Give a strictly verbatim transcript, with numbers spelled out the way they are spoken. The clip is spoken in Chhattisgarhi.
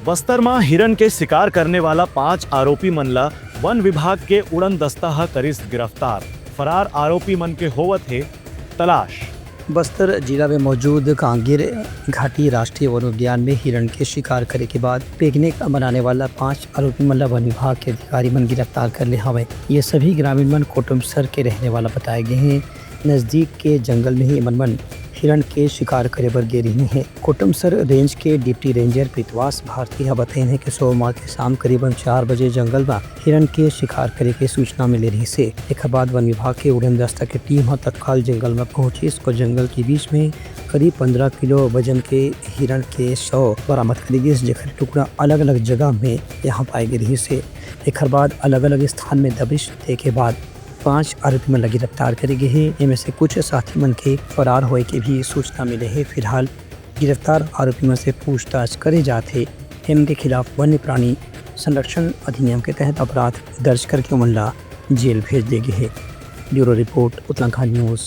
बस्तर म हिरण के शिकार करने वाला पांच आरोपी मन ला वन विभाग के उड़न दस्ता ह करिस गिरफ्तार। फरार आरोपी मन के होवत हे तलाश। बस्तर जिला में मौजूद कांगेर घाटी राष्ट्रीय वनोद्यान में हिरण के शिकार करे के बाद पिकनिक मनाने वाला पांच आरोपी मन ला वन विभाग के अधिकारी मन गिरफ्तार कर ले हवय। ये सभी ग्रामीण मन कोटमसर के रहने वाला बताए गए हैं। नजदीक के जंगल में ही ये मन मन हिरण के शिकार करे बर गे रहिन हे। कोटमसर रेंज के डिप्टी रेंजर प्रीतवास भारती ह बतइन हे कि सोमवार के शाम करीबन चार बजे जंगल म हिरण के शिकार करे के सूचना मिले रहिस हे। एखर बाद वन विभाग के उड़न दस्ता के टीम ह तत्काल जंगल म पहुंचिस और जंगल के बीच में करीब पंद्रह किलो वजन के हिरण के शव बरामद करे गिस, जेकर टुकड़ा अलग-अलग जगह में यहाँ पाए गे रहिस हे। एखर बाद अलग-अलग स्थान में दबिश दे के बाद पांच आरोपी मन ला गिरफ्तार करे गे हे। एमे से कुछ साथी मन के फरार होए के भी सूचना मिले हे। फिलहाल गिरफ्तार आरोपी मन से पूछताछ करे जात हे। एमन के खिलाफ वन्य प्राणी संरक्षण अधिनियम के तहत अपराध दर्ज करके ओमन ला जेल भेज दे गे हे। Bureau report, Uttarakhand news.